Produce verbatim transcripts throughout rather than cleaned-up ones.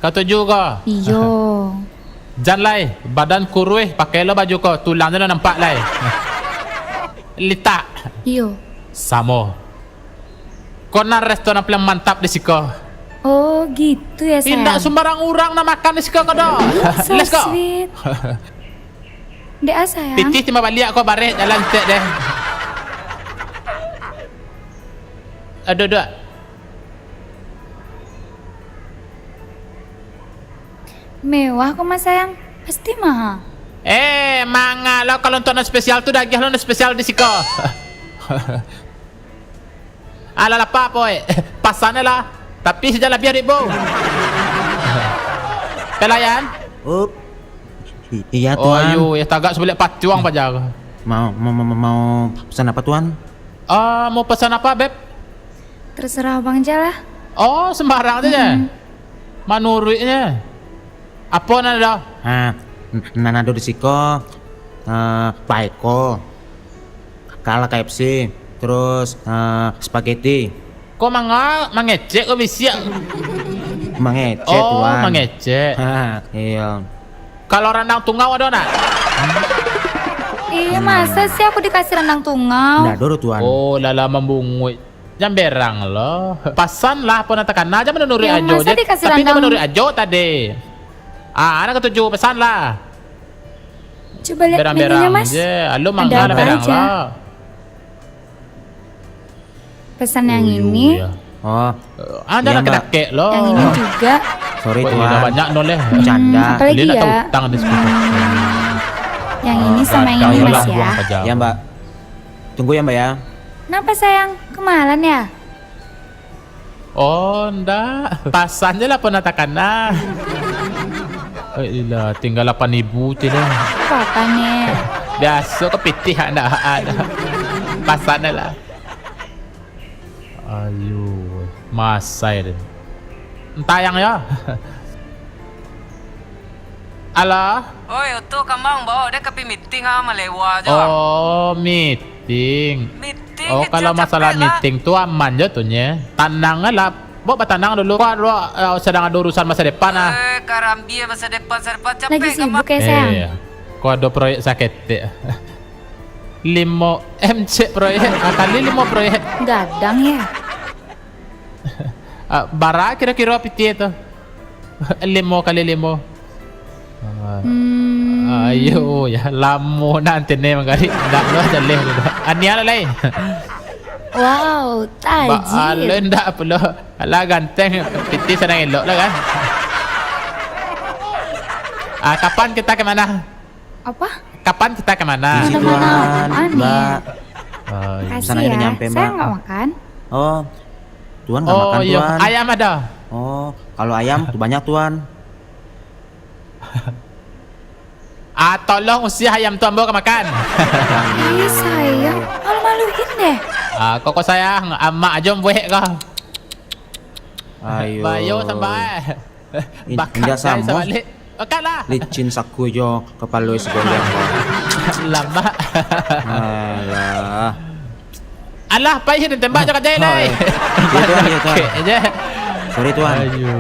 Katuju ko? Iyo. Jan lai, badan kuruih, pakai lo baju ko, tulang se nan nampak lai. Litak. Iyo. Samo. Ko nan resto nan paling mantap di siko. Oh, gitu ya, sayang. Indak sumbarang urang nan makan di siko ko doh. Ih, so sweet. Let's go. Dek ah, sayang. Pitih timbak baliak ko, bareh jalan tek deh. Aduh, aduh. Mewah ko mah, sayang. Pasti maha. Eh, manga lo, kalau untuak nan spesial tu, dagiah lo nan spesial di siko. Alah, lapa, Poi. Pasan lah. Tapi sajo labiah, Dek, Bu. Pelayan? Up. I-, iya, Oh, Tuan. Iyo, ya tagak sabalek patuang paja. Mau, mau, mau, mau pesan apa, Tuan? Ah, mau pesan apa, Beb? Terserah abang aja lah. Oh, sembarang aja, ya? Mm-mm. Manuruiknya. Apo nan ado? Ha, n-, nan ado di siko, eh, paeko. Kalah K F C, terus, eh, spaghetti. Ko manga-, mangecek ko bisiak? Mangecek, Oh, Tuan. Mangecek. Ha, iya. Kalau randang tungau ado nak? Ih, masa sih aku dikasih randang tungau? Ndak ado doh, Tuan. Oh, lah lah mambunguik. Jan berang lo. Pasan lah, apo nan takana, jan manuruik Ajo je. Tapi jan manuruik Ajo tadi. Ah, anak katuju, pasan lah. Coba lihat menunya, Mas. Berang-berang je. Alo, manga lah, berang lah. Pesan yang ini. Oh, iya. Oh. Eh, ah, jan dakek-dakek lo. Yang ini juga. Sorry, Tuan. Banyak no leh. Bercanda. Apalagi ya? Utang di situ. Yang ini sama yang ini, Mas, ya. Iya, Mbak. Tunggu ya, Mbak, ya. Kenapa, sayang? Kemahalan ya? Oh, ndak. Pasan je lah, apo nan takana. Eh, ilah, tingga lapan ribu tu lah. Apa-apa, Nek? Biaso ko pitih, ndak ada. Pasan je lah. Ayo, masai deh. Entah yang ya. Alah. Oi, Utuh, kamang, bawa dia ka pi meeting ah, malewa jo. Oh, meeting. Meeting. Oh, kalau masalah meeting tu aman je tu nye. Tanang lah. Bawa batanang dulu. Kau ado, eh, sadang ado urusan masa depan ah. Eh, karambia masa depan, masa depan. Capek. Lagi sibuk kamang ya, sayang? Eh, kau ado proyek saketek. Limo M cek proyek, ah, kali limo proyek. Gadang ya. Ah, bara kiro-kiro pitih tu? Limo kali limo. Ah, hmm. Ayo, ya, lamo nan tene manggali. Ndak lo jaleh tu. Ania lah lai. Wow, tajir. Ba, alo ndak pulo. Alah ganteng, pitih sadang elok lah kan. Ah, kapan kita ke mana? Apa? Kapan kita ke mana? Kemana-mana. Tuan, Mbak. Makasih ya. Saya nggak makan. Oh, Tuan nggak makan, Tuan? Ayam ada. Oh, kalau ayam tu banyak, Tuan. Ah, tolong usir ayam tu, ambo ka makan. Ih, sayang. Malu-maluin deh. Ah, koko sayang, amak ajo buek ko. Ayo. Bayo sambal. Bakar indak samo. Sabalik. Bakar lah. Licin saku jo kapalo si gondang. Lambak. Alah. Alah, pai sini tembak jo kajai lai. Iya, Tuan, iya, Tuan. Oke, aja. Sorry, Tuan. Ayo.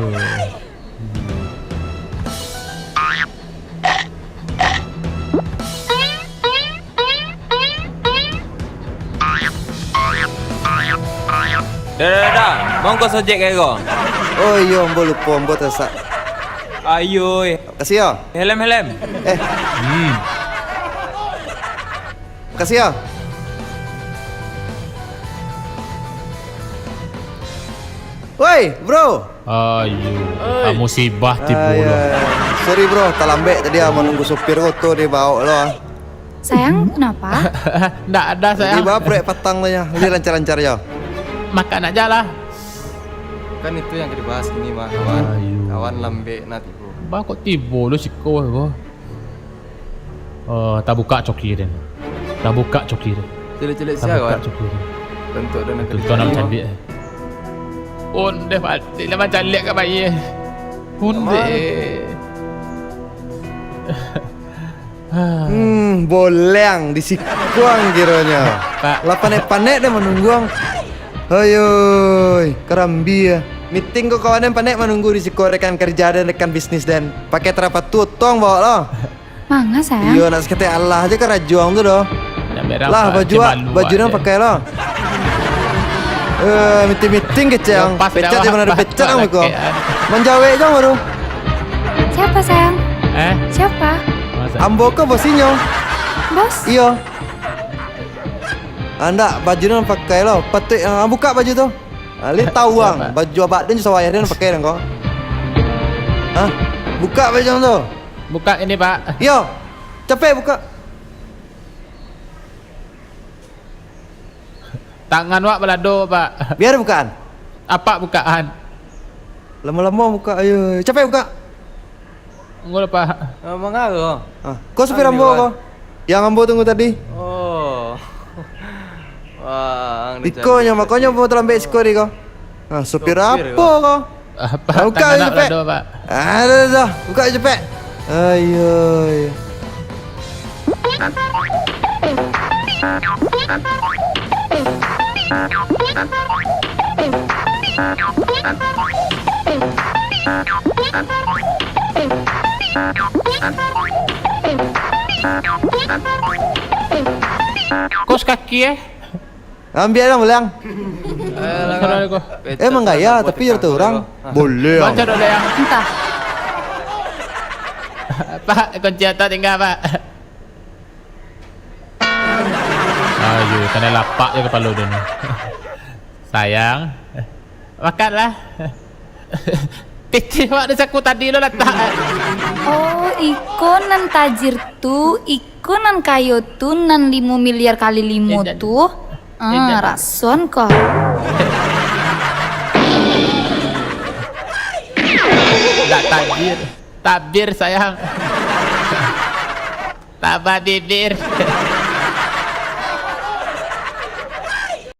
Dah, dah, dah. Mongko sojek ka iko. Oh iyo, ambo lupo, ambo tasak. Ayo, eh. Makasih yo. Helm, helm. Eh. Hmm. Makasih yo. Woi, bro. Ayo, ah, musibah tibo lo. Sorry, bro, talambek tadi ah, manunggu sopir oto di bawah lo ah. Sayang, kenapa? Ndak ada, sayang. Jadi, baa proyek patang tu nyo? Jadi lancar-lancar yo. Makan aja lah. Kan itu yang dibahas kini mah, kawan. Ayo. Kawan lambek nah tibo. Baa kok tibo lo siko ko? Oh, tabuka coki den. Tabuka coki den. Cilik-cilik sia, kawan. Tabuka coki den. Bentuk dan bentuk nan cantik, eh. Ondeh, pati lah mancaliak ka bayi. Ondeh. Hmm, boleang di sikuang kironyo. Pak. Lah panek-panek deh manungguang. Oyoi, karambia. Meeting ko kawan den, panek manunggu di siko rekan kerja den, rekan bisnis den. Pakai tarapatu, otong bawa lo. Manga, sayang? Iyo, nak saketek alah aja karajo ang tu doh. Lah, baju, baju nan pakai lo. Eh, meeting-meeting kecek ang. Pecat je, mana ado pecat ang ko. Manjawek je ang baru. Siapa, sayang? Eh? Siapa? Ambo ko bosinyo. Bos? Iyo. Andak, baju nan pakai lo. Patuik, ah, buka baju tu. Ah, liek tahu ang, baju abak den jo sawah ayah den pakai den ko. Hah? Buka baju ang tu. Buka ini, Pak. Iyo. Capek buka. Tangan wak balado, Pak. Bia bukaan. Apak bukaan. Lamo-lamo buka, ayo. Capek buka. Anggo lah, Pak. Ah, manga ko? Ah, ko supir ambo ko. Yang ambo tunggu tadi. Oh. Wah, ang ni. Iko nyo, makonyo ambo talambek siko tadi ko. Ah, supir apo ko? Apak, buka tangan nak cepek. Balado, Pak. Ah, dah, dah, dah. Buka cepek. Ayo. Kos kaki, eh? Ambiak lah, Mulang. Ayolah, Kak. Assalamualaikum. Emang gaya, tapi jar tu urang. Boleh, Ang. Baco dulu, Yang. Entah. Pak, kunci oto tingga, Pak. Ayo, kanai lapak je kapalo dia ni. Sayang. Makanlah. Titih awak di saku tadi lo latak. Oh, iko nan tajir tu, iko nan kayo tu, nan limo miliar kali limo tu. Ah, rason ko. Ndak tajir. Tabir, sayang. Tambah bibir.